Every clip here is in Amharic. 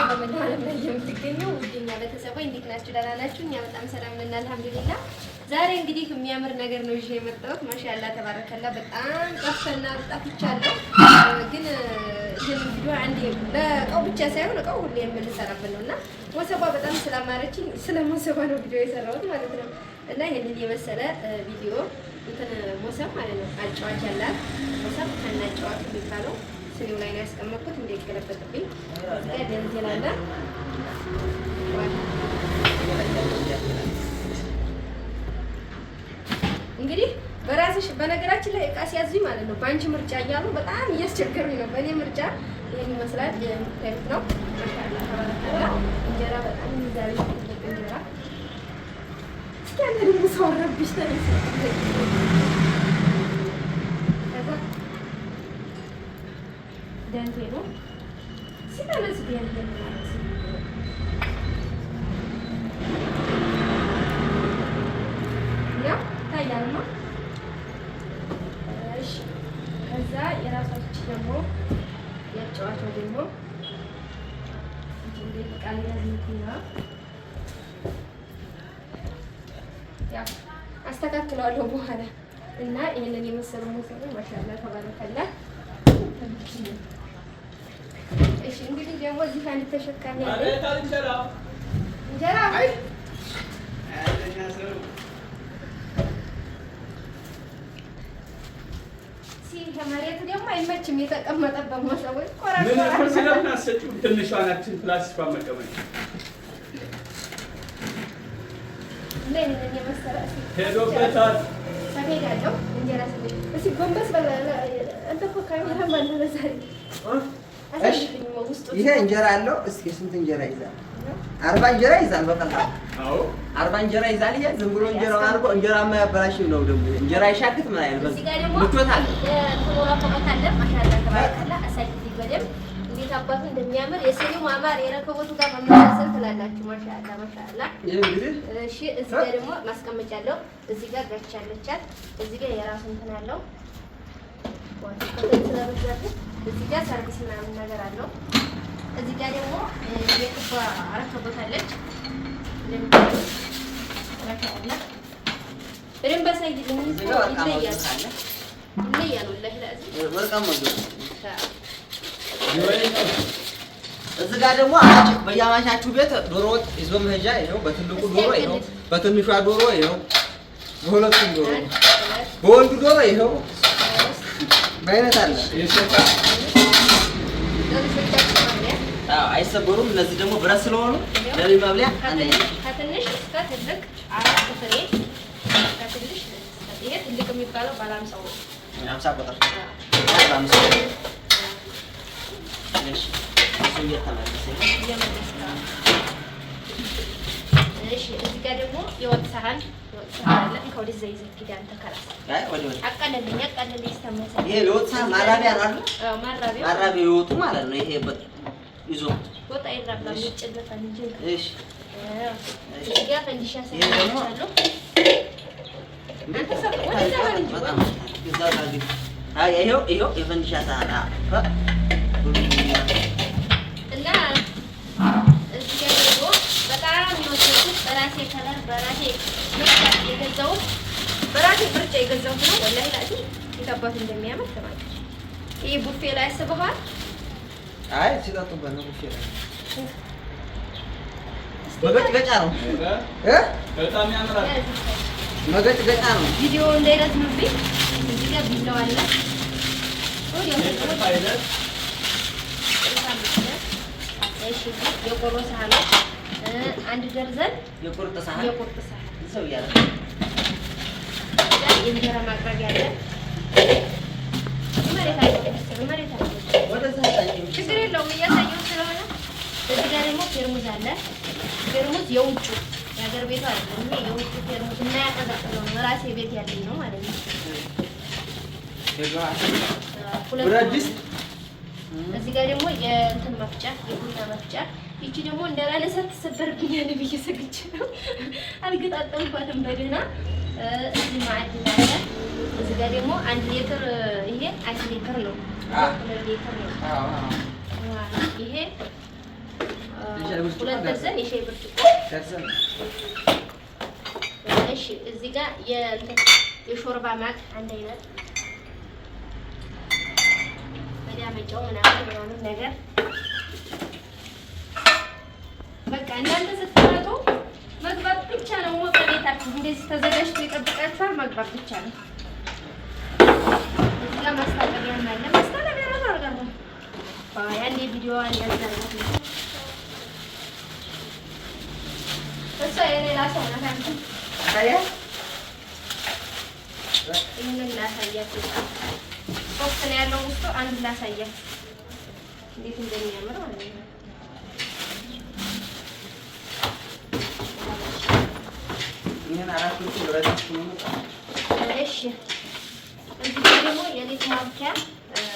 በመላው ዓለም ላይ የምትገኙ ውድ የኛ ቤተሰቦች እንዴት ናችሁ? ደህና ናችሁ? እኛ በጣም ሰላም ነን፣ አልሐምዱሊላህ። ዛሬ እንግዲህ የሚያምር ነገር ነው ይዤ የመጣሁት። ማሻአላ ተባረከላ። በጣም ጠፍተና ጠፍቻለሁ፣ ግን ይህን ቪዲዮ አንዴ ለእቃው ብቻ ሳይሆን እቃው ሁሌ የምንሰራበት ነው እና ሞሰቧ በጣም ስላማረችኝ ስለ ሞሰቧ ነው ቪዲዮ የሰራሁት ማለት ነው። እና ይህንን የመሰለ ቪዲዮ እንትን ሞሰብ ማለት ነው አጫዋች ያላት ሞሰብ ከናጫዋቹ የሚባለው ስኒው ላይ ነው ያስቀመጥኩት፣ እንዳይገለበጥብኝ። እዚህ ጋር ደንቴል አለ። እንግዲህ በራስሽ በነገራችን ላይ እቃ ሲያዙኝ ማለት ነው በአንቺ ምርጫ እያሉ በጣም እያስቸገሩኝ ነው። በእኔ ምርጫ ይህን ይመስላል የምታዩት ነው። ማሻአላ ተባረከላ። እንጀራ በጣም ይዛል፣ ትልቅ እንጀራ። እስኪ አንተ ደግሞ ሰው ረብሽ ተነስ። ከዛ ደንቴሉ ሲተነስ ደንቴሉ ማለት ያው ይታያልማ። እሺ ከዛ የራሳች ደግሞ ያጫዋቸው ደግሞ እንዴት ቃል ያዝኩና ያው አስተካክለዋለሁ በኋላ እና ይሄንን የመሰሉ ሞሰብ ማሻአላ ተባረከላ። እሺ እንግዲህ ደግሞ እዚህ አንድ ተሸካሚ አለ እንጀራ ከመሬቱ ደግሞ አይመችም የተቀመጠበት ሞሰብ ወይ ኩርሲ ለምን አትሰጪውም? ትንሿን ያችን ፕላስቲኳን መቀመጫ እና ይሄንን የመሰለ ሄዶበታል። ሰፌድ አለው እንጀራ ሰፌድ። እስኪ ጎንበስ በል አንተ እኮ ካሜራማን ነህ ዛሬ። አሳይልኝ ውስጡ ይሄ እንጀራ አለው። እስኪ ስንት እንጀራ ይዛል? 40 እንጀራ ይዛል። በቀላሉ አዎ 40 እንጀራ ይዛል። ይሄ ዝም ብሎ እንጀራውን አድርጎ እንጀራ የማያበላሽ ነው። ደግሞ እንጀራ ይሻክት ምን አይል እዚህ ጋር ደግሞ ምቾት አለ። የእንትኑ ረከቦት አለ። ማሻአላ ተባረከላ። አሳይልኝ በደምብ እንዴት አባቱ እንደሚያምር የስኒው ማማር የረከቦቱ ጋር መመሳሰል ትላላችሁ። ማሻአላ ማሻአላ። ይሄ እንግዲህ እሺ እዚህ ጋር ደግሞ ማስቀመጫ አለው። እዚህ ጋር ጋቻ አለቻት። እዚህ ጋር የራሱ እንትን አለው። ስለበዛብን እዚህ ጋር ሰርቪስ ምናምን ነገር አለው። እዚህ ጋር ደግሞ የቅባ ረከቦት አለች። እንደምታዩት ማሻአላ በደንብ አሳይልኝ። እዚህ ጋር ወርቃማ ይለያል ወጥ አለ። ይለያል ወላሂ ለአዚም ወርቃማ ወጥ እዚህ ጋር ደግሞ አማች በየአማቻችሁ ቤት ዶሮ ወጥ ይዞ መሄጃ ይኸው፣ በትልቁ ዶሮ ይኸው፣ በትንሿ ዶሮ ይኸው፣ በሁለቱም ዶሮ በወንዱ ዶሮ ይኸው በአይነት አለ። ለልጆቻችሁ መብለያ አዎ አይሰበሩም። እነዚህ ደግሞ ብረት ስለሆኑ ለልጅ መብለያ አንደኛ። ከትንሽ እስከ ትልቅ 4 ፍሬ ከትንሽ ይሄ ትልቅ የሚባለው ባለ 50 ነው። 50 ቁጥር 45። እሺ እሱ እየተመለሰ እየመለስክ ነው። እሺ እዚህ ጋር ደግሞ የወጥ ሰሃን የወጥ ሰሃን አለ። እንካ ወደዛ ይዘህ ሂድ አንተ ከራስ አይ ወዲህ ወዲህ አቃለልኝ አቃለልኝ ስተመሰ ይሄ የወጥ ሰሃን ማራቢያ ነው አይደል? አዎ ማራቢያ ማራቢያ የወጡ ማለት ነው። ይሄ ይዞ ወጥ አይራባም ይጨለፋል እንጂ። እሺ አዎ እዚህ ጋር ፈንዲሻ ይሄ ደግሞ ሰሃኖች አሉ። አንተ ሰው ወደዛ በል እንጂ በጣም እዛ ጋር ግን አይ ይኸው ይኸው የፈንዲሻ ሰሃን እና እዚህ ጋር ደግሞ በጣም የወደድኩት በራሴ color በራሴ ምርጫ የገዛሁት በራሴ ምርጫ የገዛሁት ነው። ወላሂ ላዚ የት እንደሚያምር ተማች። ይሄ ቡፌ ላይ አስበኸዋል? አይ ሲጠጡበት ነው ቡፌ ላይ መገጭገጫ ነው እ በጣም ያምራል። መገጭገጫ ነው። ቪዲዮ እንዳይረዝምብኝ እዚህ ጋር ቢላዋ አለ። የጥልፍ አይነት እሺ የቆሎ ሳህኖች አንድ ደርዘን የቁርጥ ሳህን የቁርጥ ሳህን ሰው እያለ የእንጀራ ማቅረቢያ አለ። መሬት አለ መሬት አለ። ወደዛ ችግር የለውም እያሳየው ስለሆነ። እዚህ ጋር ደግሞ ፌርሙዝ አለ። ፌርሙዝ የውጩ የሀገር ቤቱ አይደለም። ይሄ የውጩ ፌርሙዝ የማያቀዘቅዘው ነው። ራሴ ቤት ያለኝ ነው ማለት ነው። ብረት ድስት እዚህ ጋር ደግሞ የእንትን መፍጫ የቡና መፍጫ። ይቺ ደግሞ እንዳላነሳ ትሰበርብኛለች ብዬ ሰግቼ ነው አልገጣጠምኳትም በደህና። እዚህ ማዕድን አለ። እዚህ ጋር ደግሞ 1 ሊትር ይሄ 1 ሊትር ነው። 2 ሊትር ነው። ይሄ ሁለት ደርዘን የሻይ ብርጭቆ። እሺ፣ እዚህ ጋር የሾርባ ማቅ አንድ አይነት መዳመጫው ምናምን ምናምን ነገር። በቃ እናንተ ስትመጡ መግባት ብቻ ነው። ሞቀ ቤታችሁ እንደዚህ ተዘጋጅቶ ይጠብቃችኋል። መግባት ብቻ ነው። እዚህ ጋር ማስታጠቢያ አለ። ማስታጠቢያ ራሱ አድርጋለሁ። ያንዴ ቪዲዮዋን ያዘናት እሷ የሌላ ሰው ናት። አንተ ይህንን ላሳያችሁ። ሶስት ነው ያለው ውስጡ። አንድ ላሳያችሁ እንዴት እንደሚያምር ማለት ነው። እሺ፣ እዚህ ጋር ደግሞ የሊጥ ማብኪያ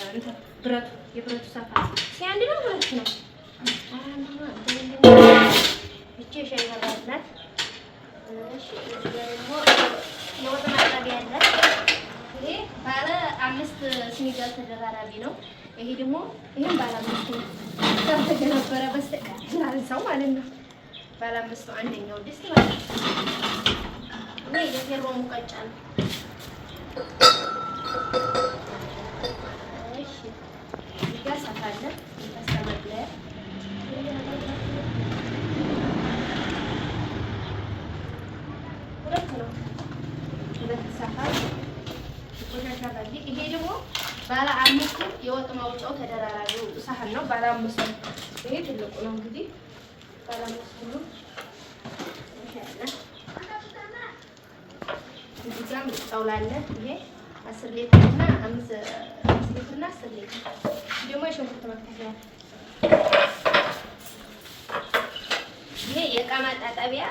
እንትን ብረቱ የብረቱ ሰፋ ሲያንድ ነው፣ ሁለት ነው። እቺ የሻይ በራድ ናት። እሺ፣ እዚህ ጋር ደግሞ የወጥ ማቅረቢያ አለ። ይሄ ባለ 5 ስኒጋል ተደራራቢ ነው። ይሄ ደግሞ ይሄም ባለ 5 ነው። ካልተገነበረ በስተቀር ላንሳው ማለት ነው። ባለ 5ቱ አንደኛው ድስት ማለት ነው። ይሄ የፌሮ ሙቀጫ ነው። እሺ፣ እዚህ ጋር ሳፋ አለ። ፓስታ መጥለያ። ሁለት ነው። ሁለት ሳፋ፣ ቆሻሻ ባልዲ። ይሄ ደግሞ ባለ 5ቱ የወጥ ማውጫው ተደራራቢው ሳህን ነው። ባለ 5ቱ ይሄ ትልቁ ነው እንግዲህ ባለ 5ቱ ነው። እዚህ ጋር ጣውላ አለ። ይሄ 10 ሊትር እና 5 ሊትር እና 10 ሊትር ደግሞ የሽንኩርት መክተፊያ። ይሄ የእቃ ማጣጠቢያ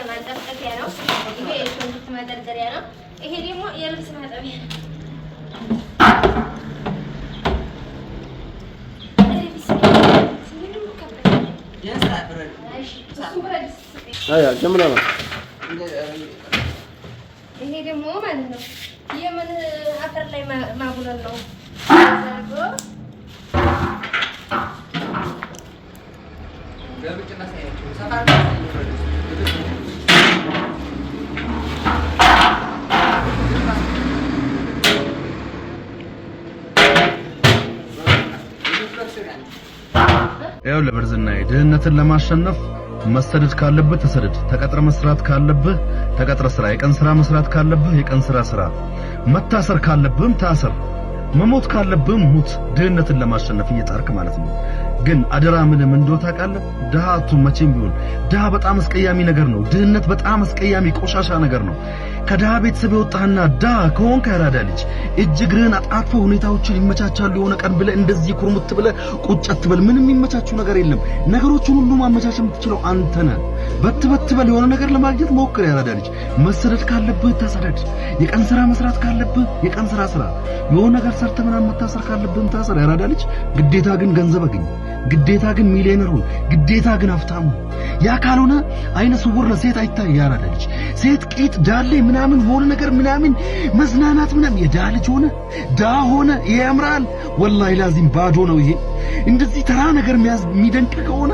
ማንጠፍጠፊያ ነው። ይሄ የሽንኩርት መደርደሪያ ነው። ይሄ ደግሞ የልብስ ማጠቢያ ነው። ይሄ ደግሞ ማለት ነው የምን አፈር ላይ ማቡለል ነው። ይኸውልህ ብርዝናዬ፣ ድህነትን ለማሸነፍ መሰደድ ካለብህ ተሰደድ። ተቀጥረ መስራት ካለብህ ተቀጥረ ስራ። የቀን ስራ መስራት ካለብህ የቀን ስራ ስራ። መታሰር ካለብህም ታሰር። መሞት ካለብህም ሙት። ድህነትን ለማሸነፍ እየጣርክ ማለት ነው። ግን አደራ ምልህ ምን እንደሆነ ታውቃለህ? ድሃ አትሁን መቼም ቢሆን። ድሃ በጣም አስቀያሚ ነገር ነው። ድህነት በጣም አስቀያሚ ቆሻሻ ነገር ነው። ከድሃ ቤተሰብ የወጣህና ድሃ ከሆንክ ያራዳ ልጅ እጅ እግርህን አጣጥፎ ሁኔታዎችን ይመቻቻሉ የሆነ ቀን ብለህ እንደዚህ ኩርሙት ብለህ ቁጭ አትበል። ምንም የሚመቻቹ ነገር የለም። ነገሮችን ሁሉ ማመቻቸት የምትችለው አንተ ነህ። በት በት በል፣ የሆነ ነገር ለማግኘት ሞክር። ያራዳ ልጅ መሰደድ ካለብህ ተሰደድ። የቀን ስራ መስራት ካለብህ የቀን ስራ ስራ። የሆነ ነገር ሰርተህ ምናምን መታሰር ካለብህም ታሰር። ያራዳ ልጅ ግዴታ ግን ገንዘብ አግኝ። ግዴታ ግን ሚሊዮነር ሁን። ግዴታ ግን ሀብታም ሁን። ያ ካልሆነ አይነ ስውር ነህ። ሴት አይታይ። ያራዳ ልጅ ሴት ቂጥ ዳሌ ምናምን ሆነ ነገር ምናምን መዝናናት ምናምን የድሃ ልጅ ሆነ ድሃ ሆነ ይሄ ያምራል። ወላሂ ላዚም ባዶ ነው ይሄ። እንደዚህ ተራ ነገር የሚደንቅ ከሆነ